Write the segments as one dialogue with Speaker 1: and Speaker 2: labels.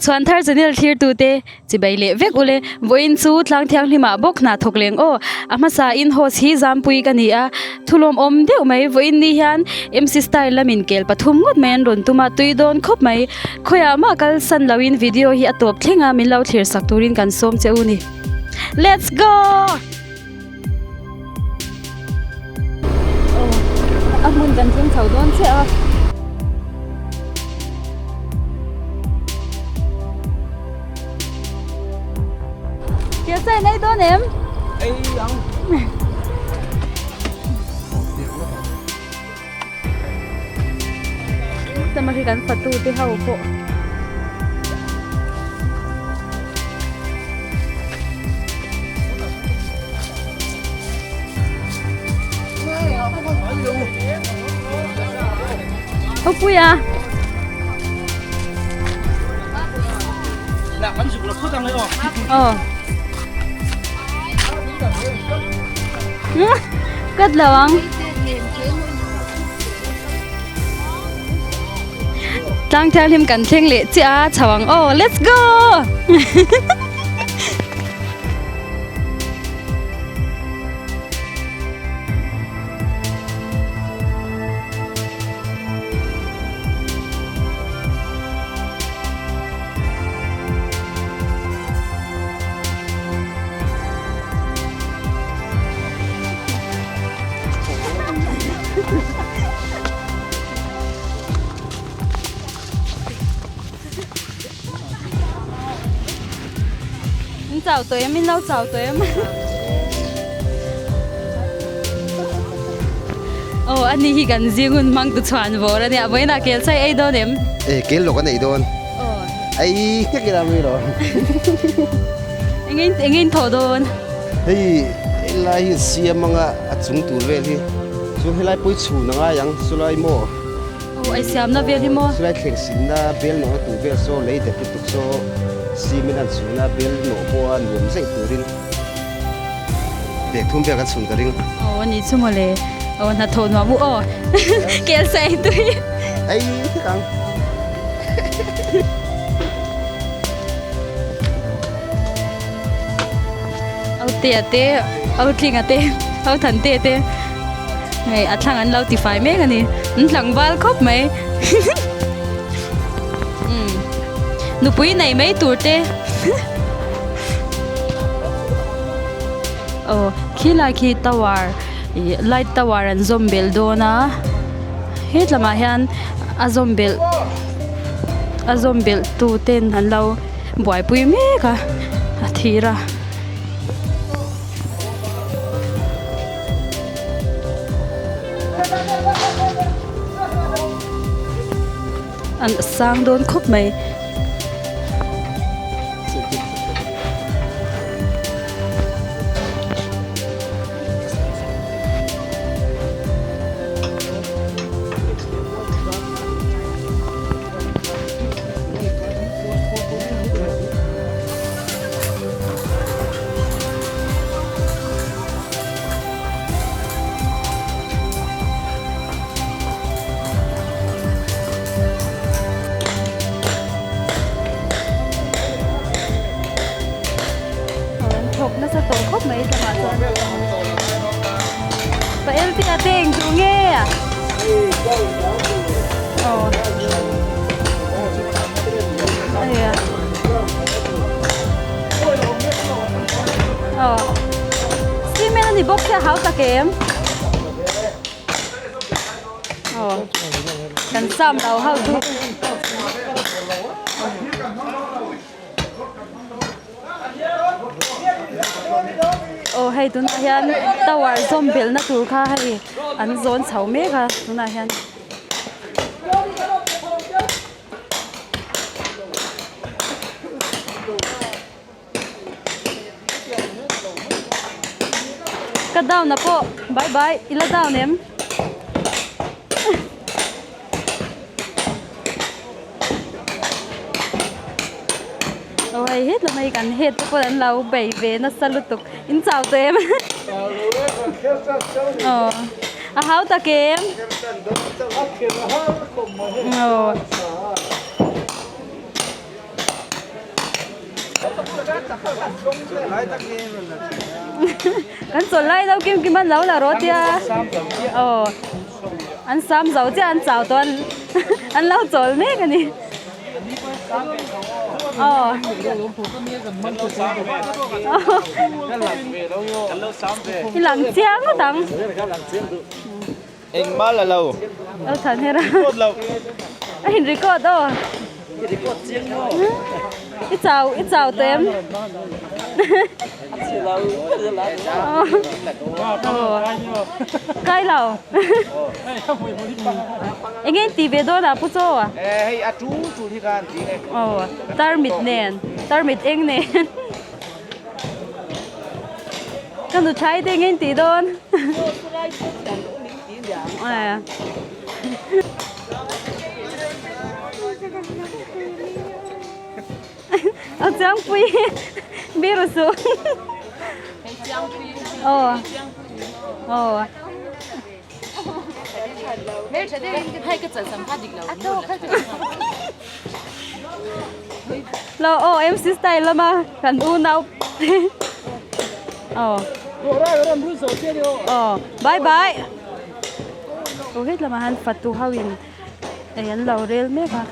Speaker 1: Chhuan thar channel thlir tute chibai leh vek ule. Vawiin chu tlang thianghlimah bawk hna thawk leng aw. A hmasa in host hi Zampui ka ni a, thulawm awm deuh mai. Vawiin ni hian MC style lamin kel pathum ngawt mai an rawn tum a, tui dawn khawp mai. Khawiah mah kal san loin video hi a tawp thleng a, min lo thlir sak turin kan sawm che u ni. Let's go! A hmun kan thleng chho dawn chiah a. Kir chai nei dawn em?
Speaker 2: Ei ang.
Speaker 1: Tama khi kan fatu te ho pawh. Puia. Ờ. Cất lo ang. Tlang thianghlim kan thleng leh chiah a chho ang aw let's go In chau tawh em in lo chau tawh em aw ani hi kan zing hun hmang tu chhuan vawr ania vawiinah kel chai ei dawn em
Speaker 2: e kel lawk an ei dawn ei nghek ila mai lo
Speaker 1: eng eng in thawh dawn
Speaker 2: hei helai hi siam anga a chung tur vel hi chu helai pawh hi chhun a ngai ang chulai maw
Speaker 1: Aw ei siamna vel hi maw?
Speaker 2: Chulai thleng sinna bel nawhna tur vel saw lei dep lutuk saw simin an chhun a bel nawh pawh a nuam zeih turin bag thum vel kan chhun ka ring.
Speaker 1: Aw a nih chu mawle. Aw hnathawh nuam u aw kel sa ei tui.
Speaker 2: Ei thik ang.
Speaker 1: Au te a te au tling a te au than te te hei a thlang an lo ti fai mek a ni an tlangval khawp mai umm nupui nei mai tur te aw khilai khi tower ih light tower an zawm belh dawn a hetlamah hian a zawm belh a zawm belh tu ten an lo buaipui mek a a thir a. An sang dawn khawp mai. Thawk nasa tawh khawp mai tlangah chuan pa eltea te eng tur nge aw aw cement a ni bawk sia hau tak em aw kan sam lo ho chu. Aw hei tunah hian tower zawm belhna tur kha hei an zawn chho mek a tunah hian. Ka down a pawh bye bye i la down em? Aw hei hetlai mai kan head te pawh an lo bei ve nasa lutuk in chau tawh em aw a hau tak em aw. Kan chawl lai lo kim kim an lo la rawh tia. Aw. An sam zo chiah an chau tawh an lo chawl mek a ni. Aw. I lang chiang ngawt ang.
Speaker 3: Engmah la lo.
Speaker 1: Lo than her a.
Speaker 3: Record lo.
Speaker 1: A in record aw.
Speaker 3: I record chiang maw?
Speaker 1: I chau i chau tawh em? Kai lo. Enge in ti ve dawn a Pu Chaw a?
Speaker 3: Hei a tul tul hi khan ti nge.
Speaker 1: Aw tarmit nen tarmit eng nen. Ka nu thai te enge in tih dawn? A chiangpui biru suh. Aw. Aw. Lo aw MC style lama kan unau aw. Aw bye bye. Aw het lamah hian fatu ho in ei an lo rel mek a.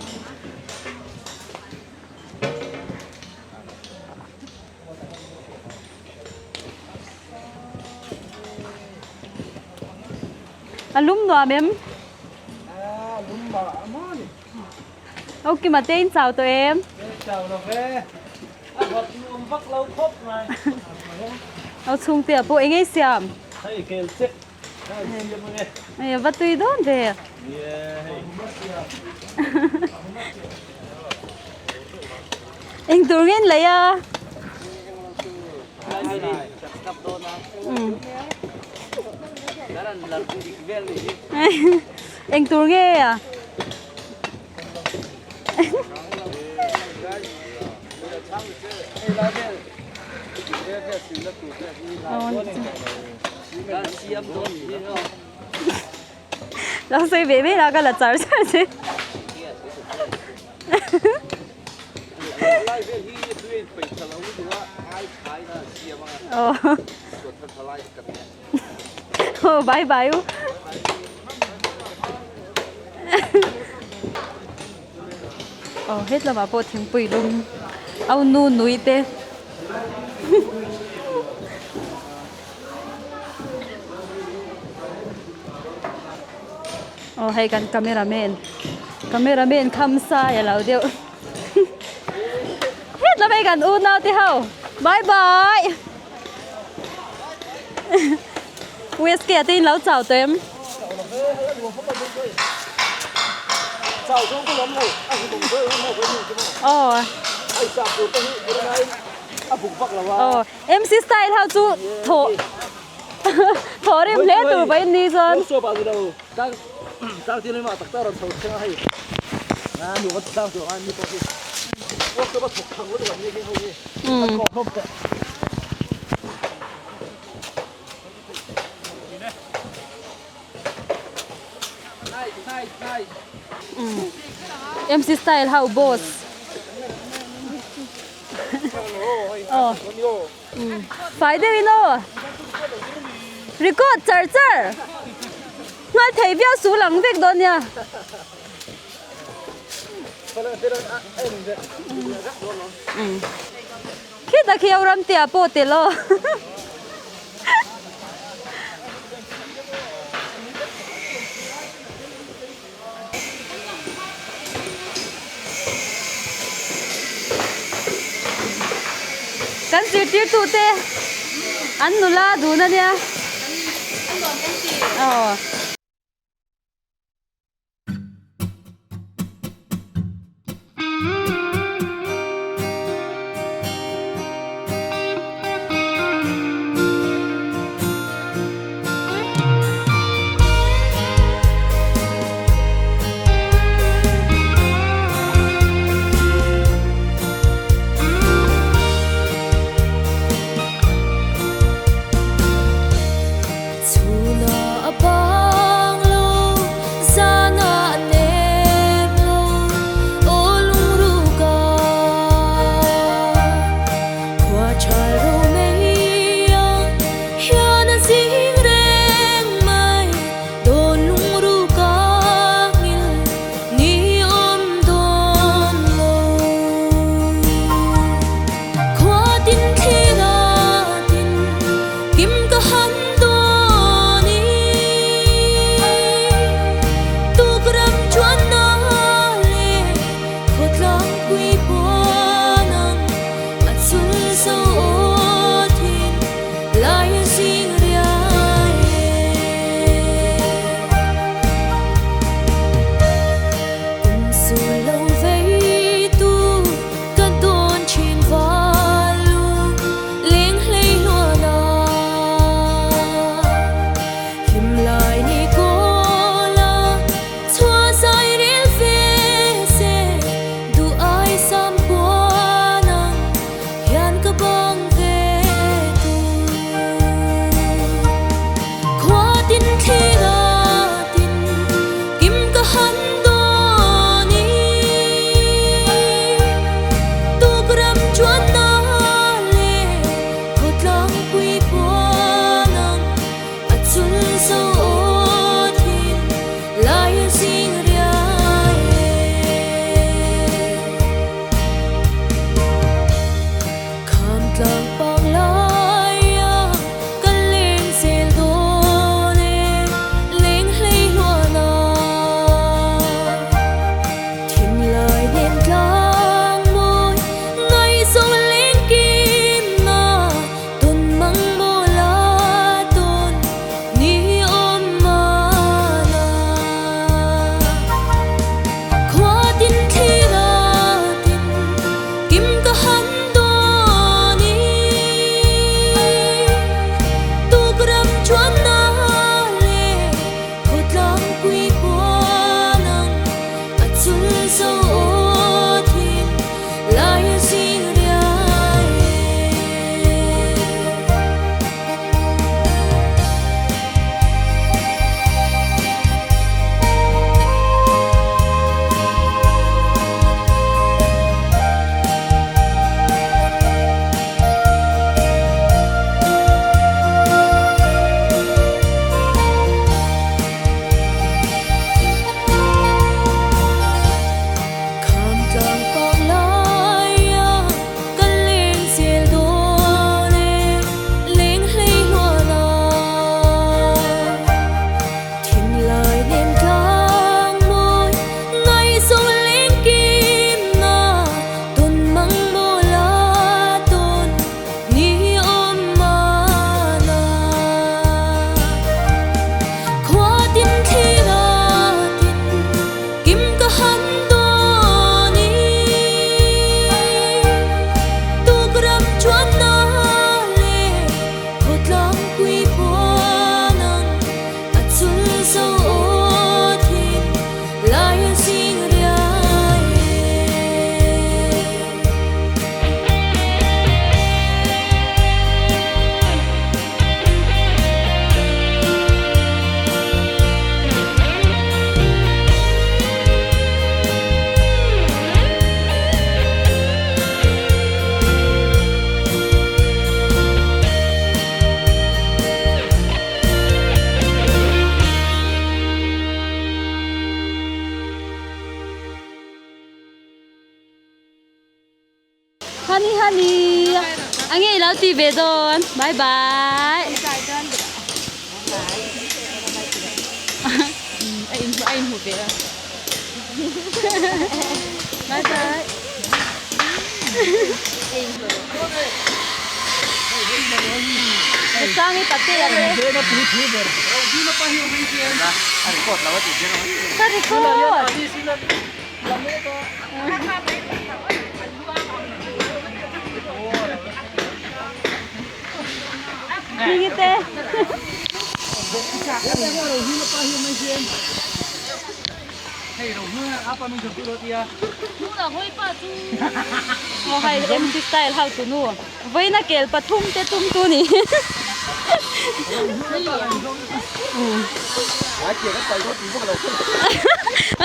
Speaker 1: A lum nuam em?
Speaker 3: A lum mah mah ni.
Speaker 1: Ok mà tên chào tụi em.
Speaker 3: Chào lo ve. A vak nuam vak lo khawp mai.
Speaker 1: Au chhung te pawh eng ei siam.
Speaker 3: Hei kel che. Hei siam ange.
Speaker 1: Hei va tui dawn ve.
Speaker 3: Yeah hei.
Speaker 1: Eng tur nge in lei a? Eng tur nge a? Lo sawi ve mai la ka la char char che. Oh bye bye u. Oh het lamah pawh thingpui lum au nu nui te. Aw hei kan camera man camera man kham sai a lo deuh hetlam hei kan unau te ho bye bye U_S_K ah te in lo chau tawh em aw aw M_C style ho chu thawh Thawh rim hle tur pawh in ni chuan. MC style ho boss. Aw. Fai deuhin aw. Record char char. Nghal thei viau su lang vek dawn nia. Khita khi au ram tia pawh tel aw. Kan zirtirtute an nula dun a nia. Aw. Honey honey a nge i lo ti ve dawn bye bye a in a inhmu ve a bye bye Sangi pate a te ka record Hming te. Aw hei MC style ho tu nu vawiina kel pathum te tum tu ni.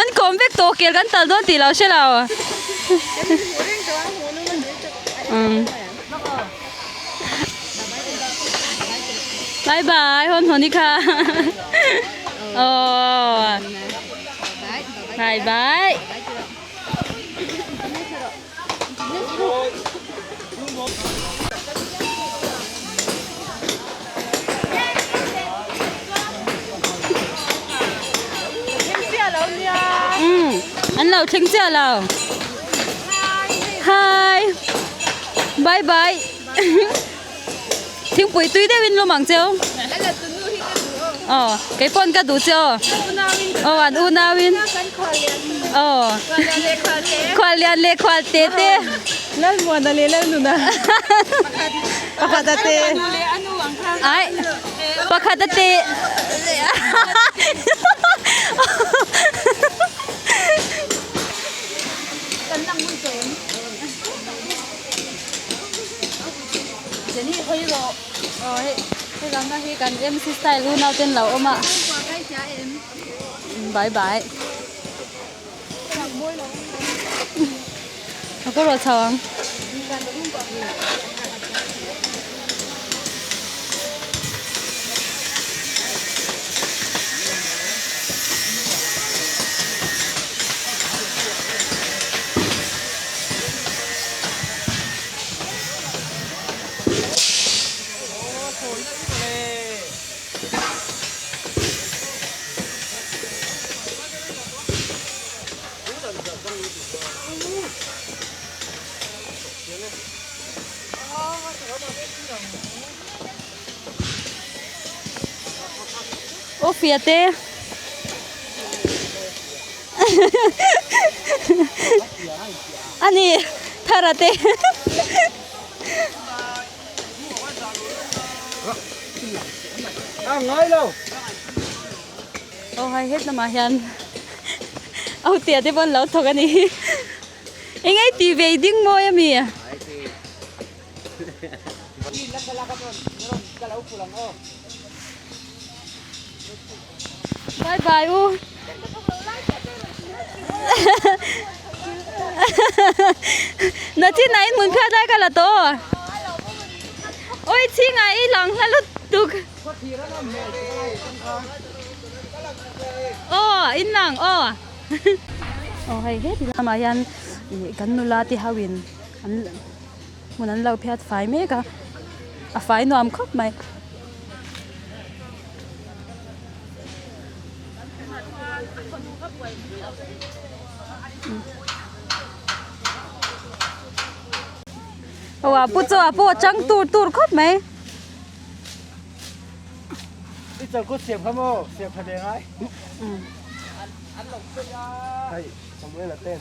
Speaker 1: An kawm vek tawh kel kan tal dawn tih lo hre lo. Bye bye hawn hawn i kha aw bye bye. Umm an lo thleng chiah lo hi bye bye thingpui tui deuhin lum ang cheu aw keipawn ka duh che aw aw an unauin aw khuallian leh khual te te
Speaker 4: Lalmuana leh Lalnuna pakhat a te
Speaker 1: ai pakhat a te Jenny hawi rawh aw hei helangna hi kan MC style unau ten lo awm a bye bye a ka rawh chho ang. Aw fia te ani thara te. Aw hai het lamah hian au tia te pawh an lo thawk a ni eng ei tih ve i ding mawi a mi. Bye bye u. Na chi nai mun phiat lai ka la to. Oi chi ngai i lang hla lut tuk. Aw in lang aw. Aw hei heti lamah hian ih kan nula te ho in an hmun an lo phiat fai mek a a fai nuam khawp mai. Aw a pu chu a pu a chang tur tur khawp mai.
Speaker 3: I chal kut siam kha maw siam tha ve ngai. Hei Samuel a ten.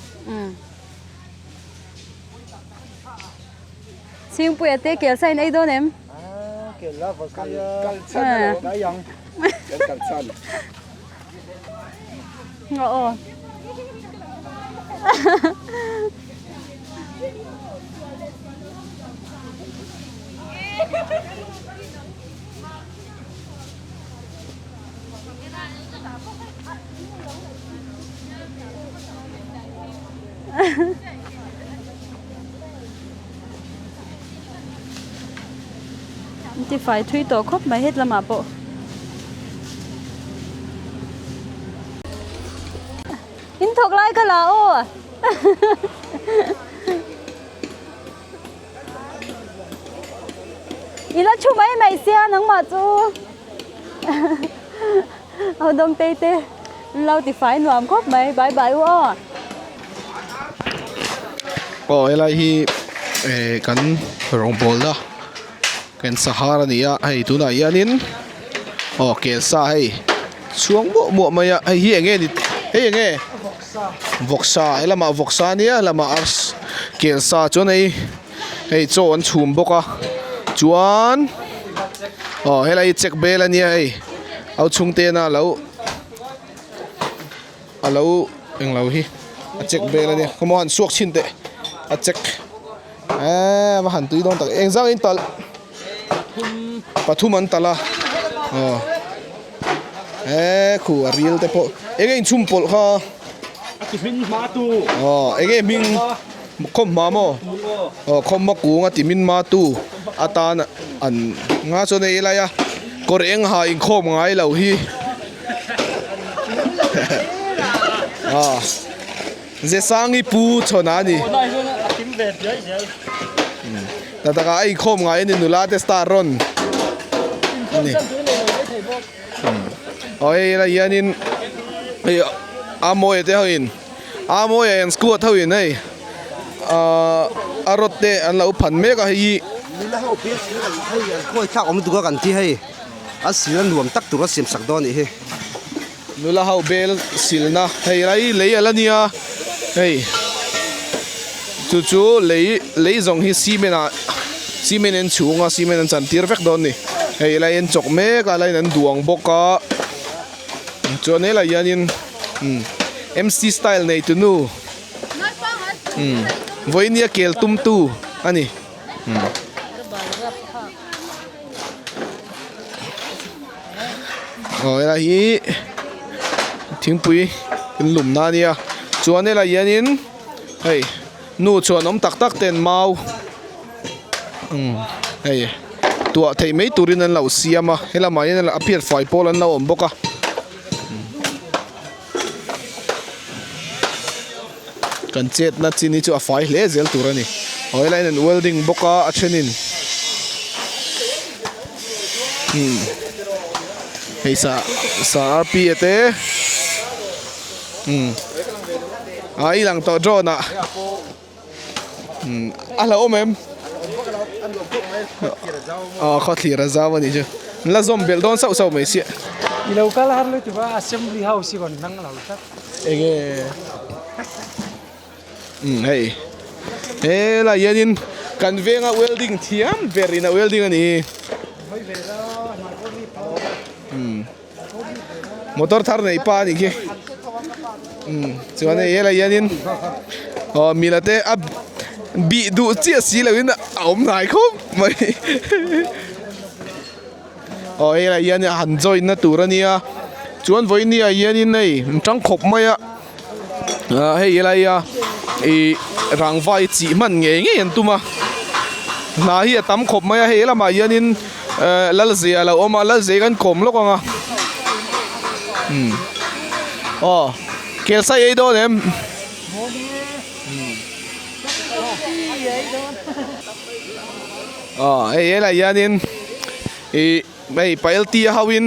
Speaker 1: Chhingpuia te kel sa in ei dawn em?
Speaker 3: Ah kel la va kal kal chan alo dai ang.
Speaker 2: Kan kal chan.
Speaker 1: Aw aw. An ti fai thui tawh khawp mai het lamah pawh. In thawk lai ka la aw. I la thu mai mai sia nangmah chu Au Dawngtei te an lo ti fai nuam khawp mai bye bye u aw.
Speaker 5: Aw helai hi eh kan rawngbawlna kan sahar a ni a hei tunah hianin aw kelsa hei chhuang muah muah mai a hei hi eng nge ni hei eng nge vawksa helamah vawksa a nia helamah ars kelsa chuan hei hei chaw an chhum bawk a chuan aw helai hi check bel a nia hei au chhungte na lo a lo englo hi a check bel a nia khawmaw han suak chhin teh a check eee a va han tui dawn tak eng zang in talh pathum an talh a aw eee khu a ril te pawh eng nge inchhum pawlh kha aw eng nge hming khawmhma maw aw khawmhma kung a ti min ma tu atan an nga chuan hei helai a kawr eng ha inkhawm ngai lo hi aw Zesangi pu chhawn a ni. Ta taka a inkhawm ngai a ni nula te star rawn a ni. Aw hei helai hianin hei a mawia te ho in a mawia an squad ho in hei ahh a rod te an lo phan mek a hei hi.
Speaker 2: Nula ho pian hei an khawi thlak awm lutuk a kan ti hei a sir a nuam tak tur a siam sak dawn a nih hi.
Speaker 5: Nula ho bel silna hei lai lei a la nia hei chu chu lei lei zawng hi cement ah cement an chhung a cement an chan tir vek dawn a ni hei lai an chawk mek a laiin an duang bawk a chuan helaiah hianin umm M_C style nei tu nu umm vawinia kel tum tu a ni. Aw helai hi thingpui in lum na a nia chuan helai hianin hei nu chuan awm tak tak ten mau umm hei tuah theih mai turin an lo siam a helamah hian a phiat fai pawl an lo awm bawk a. Kan chetna chin hi chu a fai hle zel tur a ni. Aw helai hian an welding bawk a a thenin umm hei sa sa r p a te umm a i lang tawh drone ah umm a hlauhawm em aw khawthlir a zau a nih chu an la zawm belh dawn sauh sauh mai sia.
Speaker 3: I lo kal har lutuk a assembly house hi rawn hmang lo tlat.
Speaker 5: Enge umm hei helai hianin kan venga welding thiam ber in a welding a ni umm motor thar nei pa a nih khi umm chuan hei helai hianin aw mila te a bih duh chiah si loin a awm hnai khawp mai aw helai hian a han join na tur a nia chuan vawiin ah hianin hei an tang khawp mai a ah hei helai a ih rangva hi chih hman ngei ngei an tum a hna hi a tam khawp mai a hei lamah hianin eh lalzia a lo awm a lalzia hi kan kawm lawk ang a umm aw kelsa i ei dawn em? Aw hei helai hianin ih hei pailti a ho in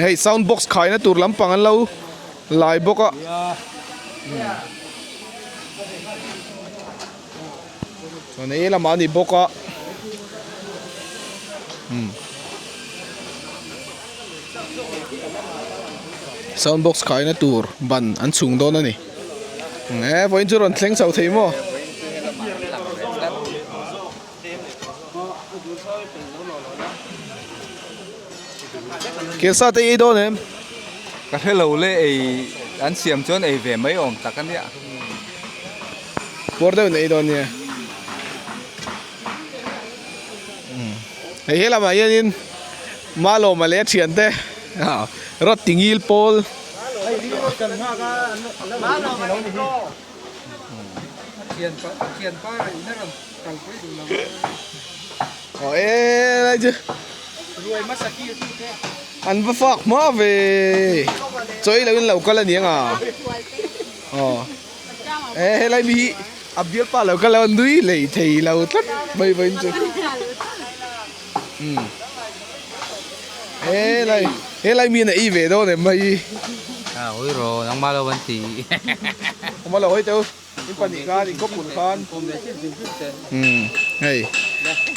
Speaker 5: hei sound box khaina tur lampang an lo lai bawk a chuan he lamah a ni bawk a sound box khaina tur ban an chhung dawn a ni. E vawiin chu rawn thleng chho thei maw? Kelsa te ei dawn em?
Speaker 6: Ka hre lo le ei an siam chuan ei ve mai awm tak a nia.
Speaker 5: Puar deuhin ei dawn nia. Hei he lamah hianin Malawma leh a thiante rawt tingil pawl. Aw e lai chu an va fak hma ve chawi lo in lo kal a ni ang a aw e helai mi hi. A bialpa lo kal a nui lei thei lo tlat mai vawiin chu. Umm helai helai mi in a ei ve dawn em mai.
Speaker 6: A hawi rawh nangmah lo an ti.
Speaker 5: Nangmah lo hawi teh u in pahnih khan in khawpun khan. Umm hei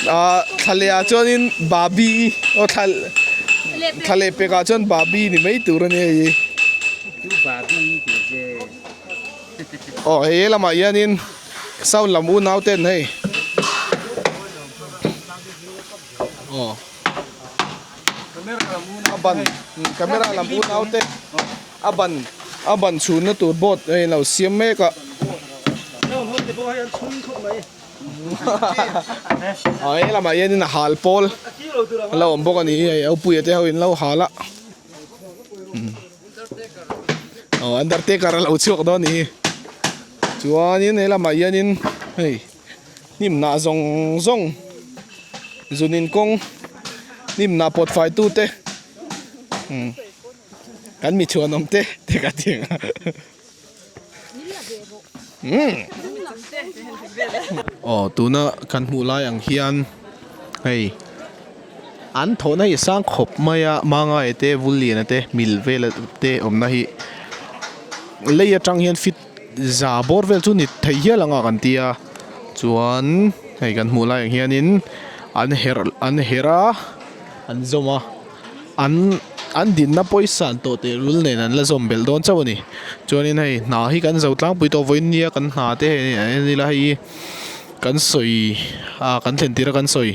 Speaker 5: ah thla leh ah chuanin Barbie aw thla thla leh pek ah chuan Barbie ni mai tur a ni hei.
Speaker 3: Chu Barbie tih che.
Speaker 5: Aw hei lamah hianin sound lam unau ten hei aw a ban camera lam unau te a ban a ban chhunna tur board hei an lo siam mek a aw he lamah hianin a hal pawl a lo awm bawk a ni hei Opuia te ho in lo hal a. Aw undertaker a lo chhuak dawn a ni hi chuanin he lamah hianin hei hnim hnah zawng zawng zun in kawng hnim hnah pawt fai tu te umm kan mi chhuanawm te te ka ti ang a umm aw tuna kan hmuh lai ang hian hei. An thawhna hi a sang khawp mai a Mangai te Vulliana te mil vela te awmna hi lei atang hian fit za bawr vel chu ni thei hial ang a kan ti a chuan hei kan hmuh lai ang hianin an herh an herh a an zawm a an an dinna pawisa an tawh tehlul nen an la zawm belh dawn chauh a ni chuanin hei hna hi kan zo tlangpui tawh vawiin nia kan hna te hei a en ila hei Kan sawi a kan thlen tir a kan sawi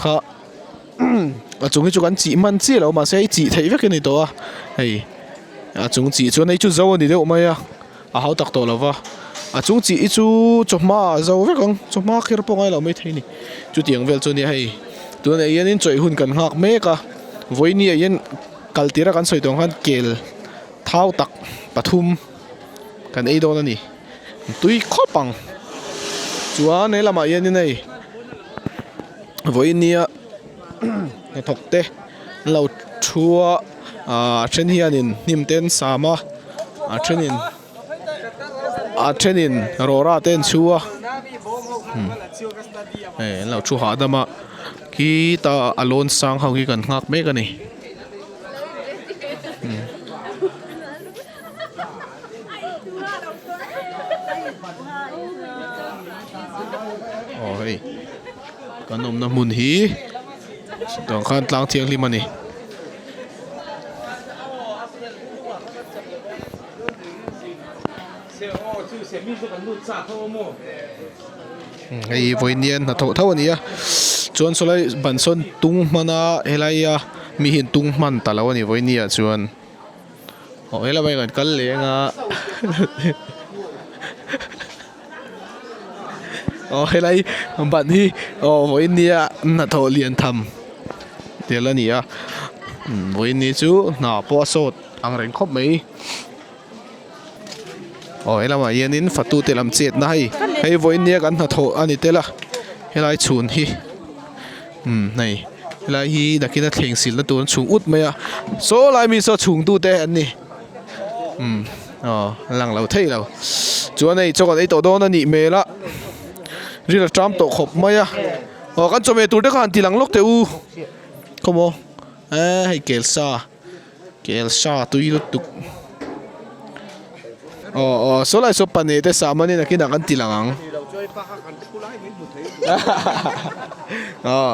Speaker 5: kha a chung hi chu kan chih hman chiah lo mahse hei chih theih vek a ni tawh a hei a chung chih chuan hei chu zo a ni deuh mai a a hau tak tawh lo va a chung chih hi chu chawhma ah zo vek ang chawhma kher pawh ngailo mai thei a ni chutiang vel chu a nia hei tunah hianin chawih hun kan nghak mek a vawiini ah hian kal tir a kan sawi tawh ang khan kel thau tak pathum kan ei dawn a ni. Tui khawp ang chuan he lamah hianin hei vawiin nia hnathawk te an lo thu a ah a then hianin hnim te an sam a a thenin a thenin rawra te an chhu a hei an lo thu hahdam a khita a lawn sang ho hi kan nghak mek a ni. Aw hei kan awmna hmun hi tah khan tlang thianghlim a ni. Hei vawiin hnathawh tho a ni a chuan sawlai ban sawn tung hman a helaia mi hian tung hman ta lo a ni vawiin ah chuan. Aw helama hian kan kal leh anga aw helai ban hi aw vawiin nia hnathawh lian tham tel a ni a vawiin ni chu hna pawh a sawt ang reng khawp mai aw helamah hianin fatu te lam chetna hei hei vawiin nia kan hnathawh a ni tel a helai chhun hi. Umm hei helai hi nakin a thleng silna tur an chhung ut mai a saw lai mi saw chhung tu te an ni umm aw a lang lo thei lo chuan hei chaw kan ei tawh dawn a nih hmel a ril a ṭam tawh khawp mai a aw kan chawhmeh tur te kha han ti lang lawk teh u khawmaw eee hei kel sa. Kelsa tui lutuk aw aw saw lai saw pane te sah manin a kinah kan ti lang ang aw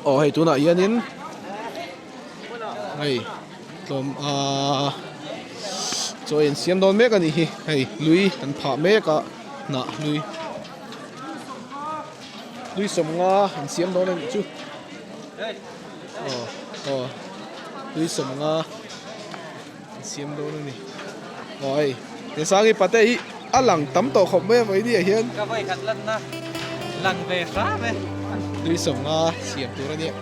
Speaker 5: aw hei tunah hianin hei tlawm ahh chaw in siam dawn mek a nih hi hei lui an phah mek a hnah hlui hlui sawmnga an siam dawn a nih chu. Aw aw tui sawmnga an siam dawn a ni aw hei Kesangi pate hi a lang tam tawh khawp mai a vawiin ah hian
Speaker 3: Ka vawi khat lanna lang ve hram e
Speaker 5: tui sawmnga siam tur a nia.